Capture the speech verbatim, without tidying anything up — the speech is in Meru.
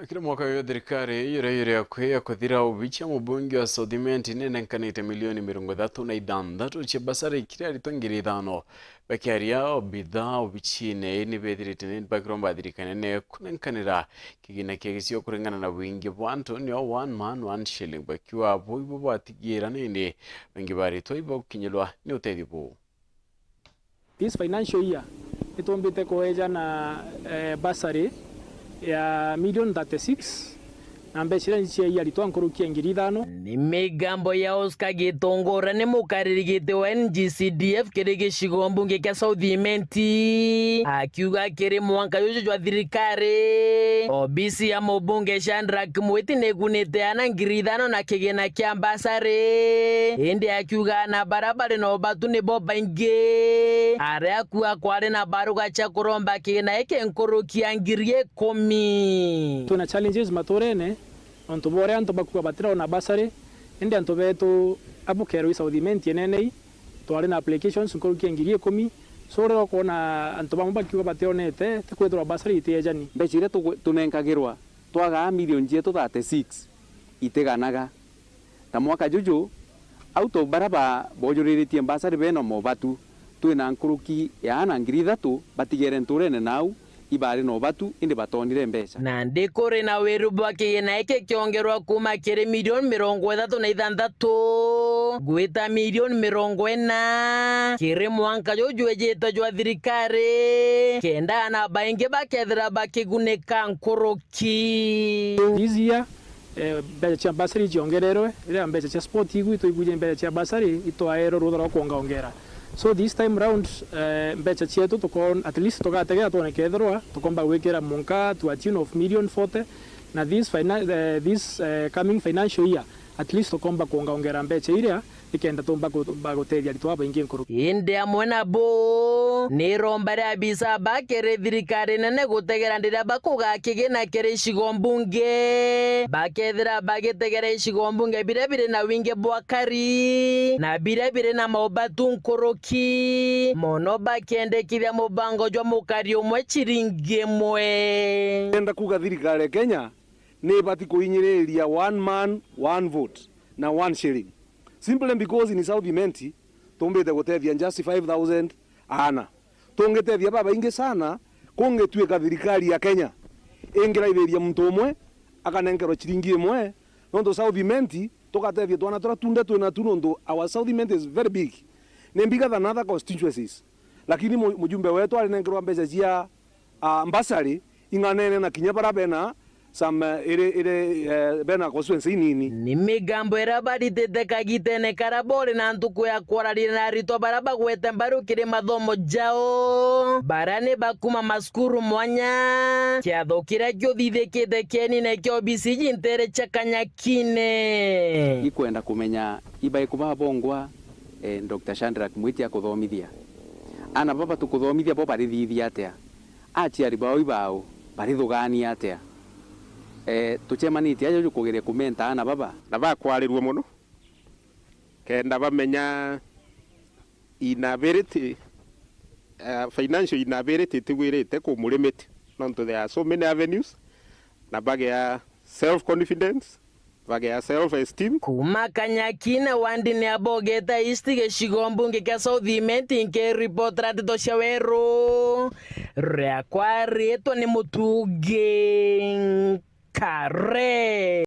Kiri mwaka uyu, thirikari iria iri akui ya kuthira, obici ya mubunge wa South Imenti ninenkanite milioni mirongo ithatu na ithanthatu cia basari kiri aritwa ngiri ithano. Bakiaria obitha obicine ii, ni bethirite ni bakiromba thirikari nene kunenkanira kigina kia gisio kuringana na wingi bwa antu, nio one man, one shilling, bakiuga bo ibo batigira nindi baingi ba aritwa ibagukinyirwa ni utethio buu. This financial year, nitumbite kueja na, eh, bursary ya million thirty-six, na mbeca iria cia aritwa nkuruki ya ngiri ithano. Ni migambo ya Oscar Gitungura, ni mukariri giti wa N G C D F kiri gicigo mbunge kia South Imenti, akiuga kiri mwanka juju jwa thirikari, obisi ya mubunge Shadrack Mwiti nigunite ana ngiri ithano na kigina kia basari, indi akiuga ana bara bari na ubatu nibo baingi, aria akua kwari na baruga cia kuromba kigina giki nkuruki ya ngiri ikumi. Twina challenges maturene, nontu bwa uria antu bakua batirona basari, indi antu betu abu kero i South Imenti enene ii, twari na applications nkuruki ya ngiri ikumi. So riria ukoona antu bamwe bakiuga bationete, ti kwithirwa basari itiejani. Mbeca iria tugu-, tunenkagirwa twagaa milioni cietu thirty-six itiganaga. Ta mwaka juju, out of bara ba-, boojuriritie mbasari bena mobatu, twina nkuruki ya ana ngiri ithatu batigere nturene nau, ibari na ubatu indi batonire mbeca. Nandi kuri na wiru bwa kigina giki kiongerwa kuuma kiri milioni mirongo ithatu na ithanthatu gwita milioni mirongo ina kiri mwanka juju jwejite jwa thirikari, kenda ana baingi bakethira bakigunika nkuruki. This year, eh, mbeca cia bursary ciongererwe, riria mbeca cia sport igwitwa igwije mbeca cia bursary, itwaerwe rutha rwa kuongaongera. So this time round, eh, mbeca cietu tukon-, at least tugategera twone kethirwa tukomba gwikira munka to a tune of million forty, na this fina-, eh, this, eh, coming financial year, at least tukomba kuongaongera mbeca iria nikenda tumba ku-, ba gutethia aritwa babaingi nkuruki. Indi amwe nabo ni iromba ria abisa ba kiri thirikari nene gutegera ndiria bakugaa kigina kiri icigo mbunge, bakethira bagitegera icigo mbunge biria biri na wingi bwa akari na biria biri na maubatu nkuruki mono, bakiendekithia mubango jwa mukari umwe ciringi imwe. Ndenda kuuga thirikari ya Kenya ni ibati kuinyiriria one man, one vote na one shilling. Simply because in South Imenti, tumbite gutethia just five thousand ana. Tungitethia babaingi sana, kungituika thirikari ya Kenya ingiraithiria muntu umwe akanenkerwa ciringi imwe, nontu South Imenti tugatethia twana turia tunde twina tu, nontu our South Imenti is very big. Ni bigger than other constituencies. Lakini mu-, mujumbe wetu arinenkerwa mbeca cia, ah, mbasari ing'anene na kinya bara bena some, eh, iri, iri, eh, bena constituency inini. Ni migambo iria baritite kagitene karia bori na ntuku ya kwararia na aritwa baria bagwete mbaru kiri mathomo jao, baria ni bakuma macukuru mwanya, kiatho kiria kiuthithikite kienine kia obisi ji ntere cia Kanyakine. Ikwenda kumenya ibae kuba bongwa, eh, Doctor Shadrack Mwiti akuthomithia. Ana baba tukuthomithia bo barithithia atia? Aciari bao ibao barithugaania atia? Eh, tucemanitie aja jukugeria kumenta ana baba. Na bakwarirua mono, kenda bamenya inability, eh, financial inability itigwirite kumulimit, nontu there are so many avenues, na bagea self confidence, bagea self esteem. Kuma Kanyakine wandini ya Bogeta East, gicigo mbunge kia South Imenti, nkiripotera ndeto cia weru, riakwa ritwa ni Mutugi Nkare.